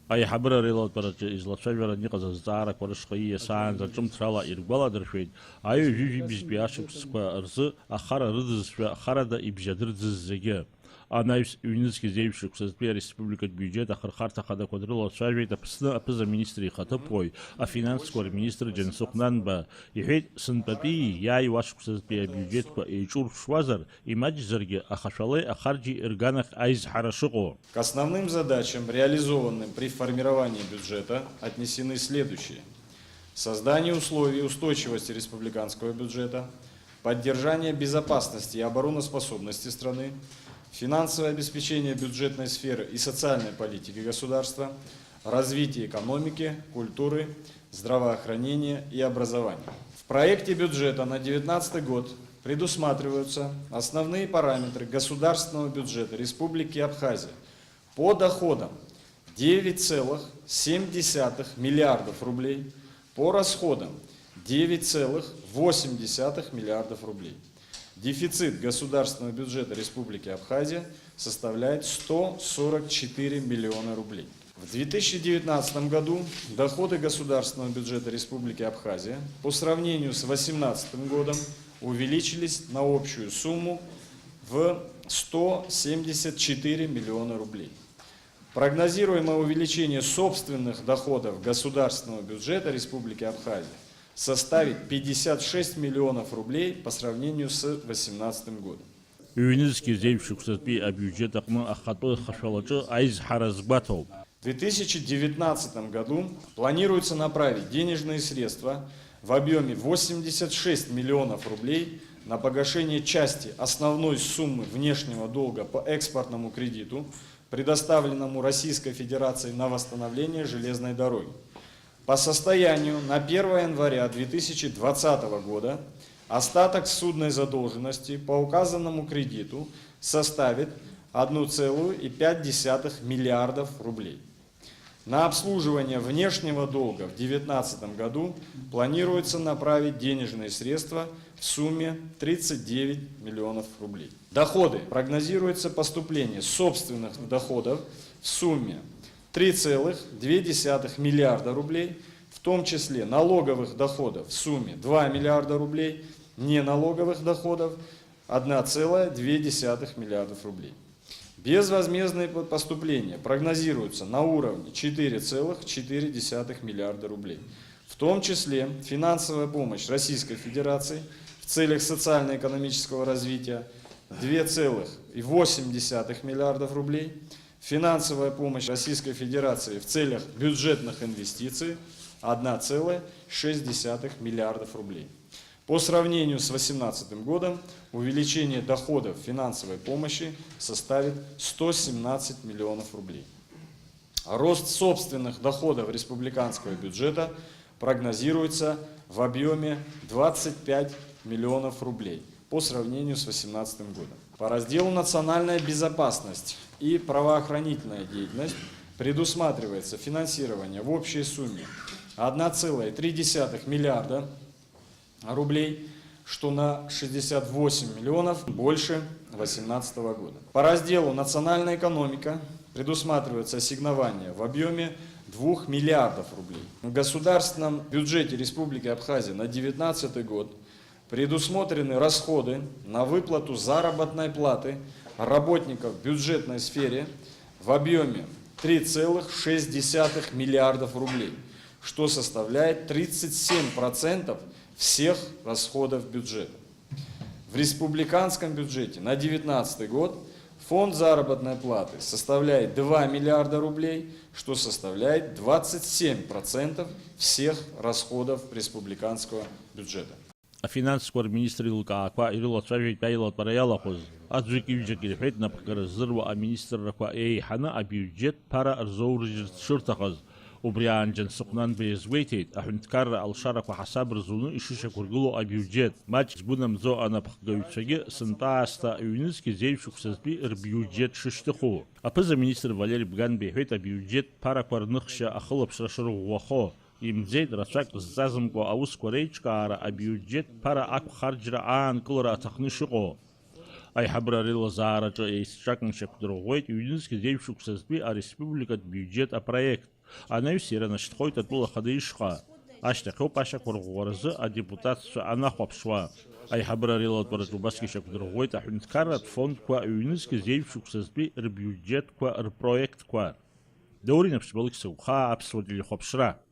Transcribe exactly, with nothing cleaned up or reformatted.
Аиҳабыра реилатәараҿы излацәажәаран иҟаз азҵаарақәа рышҟа ииасаанӡа ҿымҭрала иргәаладыршәеит, аҩажәи жәибжьтәи ашықәсқәа рзы ахара рыдызшәа харада ибжьадырӡыз зегьы. Анаҩс, ҩнызқь зеижә шықәсазтәи ареспубликатә биуџьет ахырхарҭа хадақәа дрылацәажәеит Аԥсны аԥыза-министр ихаҭыԥуаҩ, афинансқәа рминистр Џьансыхә Нанба. Иҳәеит, сынтәатәии иааиуа ашықәсазтәи абиуџьетқәа еиҿурԥшуазар, имаҷзаргьы ахашәалеи ахарџьи рганахь аизҳара шыҟоу. К основным задачам, реализованным при формировании бюджета, отнесены следующие. Создание условий устойчивости республиканского бюджета, поддержание безопасности и обороноспособности страны, финансовое обеспечение бюджетной сферы и социальной политики государства, развитие экономики, культуры, здравоохранения и образования. В проекте бюджета на девятнадцатый год предусматриваются основные параметры государственного бюджета Республики Абхазия по доходам девять целых семь десятых миллиардов рублей, по расходам девять целых восемь десятых миллиардов рублей. Дефицит государственного бюджета Республики Абхазия составляет сто сорок четыре миллиона рублей. В две тысячи девятнадцатом году доходы государственного бюджета Республики Абхазия по сравнению с восемнадцатым годом увеличились на общую сумму в сто семьдесят четыре миллиона рублей. Прогнозируемое увеличение собственных доходов государственного бюджета Республики Абхазия составит пятьдесят шесть миллионов рублей по сравнению с восемнадцатым годом. Ҩнызқь зеижә шықәсатәи абиуџьет аҟны ахатәы хашәалаҿы аизҳара згәаҭоуп. В две тысячи девятнадцатом году планируется направить денежные средства в объеме восемьдесят шесть миллионов рублей на погашение части основной суммы внешнего долга по экспортному кредиту, предоставленному Российской Федерации на восстановление железной дороги. По состоянию на первое января две тысячи двадцатого года остаток ссудной задолженности по указанному кредиту составит одну целую и пять десятых миллиардов рублей. На обслуживание внешнего долга в девятнадцатом году планируется направить денежные средства в сумме тридцать девять миллионов рублей. Доходы. Прогнозируется поступление собственных доходов в сумме три целых две десятых миллиарда рублей, в том числе налоговых доходов в сумме два миллиарда рублей, неналоговых доходов одна целая две десятых миллиардов рублей. Безвозмездные по- поступления прогнозируются на уровне четыре целых четыре десятых миллиарда рублей. В том числе финансовая помощь Российской Федерации в целях социально-экономического развития две целых восемь десятых миллиардов рублей, финансовая помощь Российской Федерации в целях бюджетных инвестиций одна целая шесть десятых миллиардов рублей. По сравнению с восемнадцатым годом увеличение доходов финансовой помощи составит сто семнадцать миллионов рублей. Рост собственных доходов республиканского бюджета прогнозируется в объеме двадцать пять миллионов рублей по сравнению с восемнадцатым годом. По разделу «Национальная безопасность и правоохранительная деятельность» предусматривается финансирование в общей сумме одна целая три десятых миллиарда рублей, что на шестьдесят восемь миллионов больше восемнадцатого года. По разделу «Национальная экономика» предусматривается ассигнование в объеме двух миллиардов рублей. В государственном бюджете Республики Абхазия на девятнадцатый год предусмотрены расходы на выплату заработной платы работников в бюджетной сфере в объеме три целых шесть десятых миллиардов рублей, что составляет тридцать семь процентов всех расходов бюджета. В республиканском бюджете на девятнадцатый год фонд заработной платы составляет два миллиарда рублей, что составляет двадцать семь процентов всех расходов республиканского бюджета. Афинансқәа рминистр еилкаақәа ирылацәажәеит аилатәара иалахәыз. Аӡәык-ҩыџьак ирҳәеит напхгара здыруа аминистррақәа еиҳаны абиуџьет ԥара рзоурыжьырц шырҭахыз. Убри аан Џьансыхә Нанба иазгәеиҭеит, аҳәынҭқарра алшарақәа ҳасаб рзуны ишышьақәыргылоу абиуџьет. Маҷк згәынамӡо анапхгаҩцәагьы сынтәа-аасҭа ҩнызқь зеижә шықәсазтәи рбиуџьет шышьҭыху. Аԥыза-министр Валери Бганба иҳәеит абиуџьет ԥарақәа рныхшьа ахылаԥшра шырӷәӷәахо. Имӡеит рацәак зҵазымкуа аусқәа реиҿкаара абиуџьет ԥара ақәхарџьра аанкылара аҭахны ишыҟоу. Аиҳабыра реилазаараҿы еицҿакны ишьақәдырӷәӷәеит ҩнызқь зеижә шықәсазтәи ареспубликатә биуџьет апроект. Анаҩс иара нашьҭхоит атәыла ахада ишҟа. Ашьҭахьоуп ашьақәырӷәӷәаразы адепутатцәа анахәаԥшуа. Аиҳабыра реилатәараҿы убасгьы ишьақәдырӷәӷәеит аҳәынҭқарратә фондқәа ҩнызқь зеижә шықәсазтәи рбиуџьетқәа рпроектқәа. Даур Инаԥшьба, Алықьса Ухаа, Аԥсуа телехәаԥшра.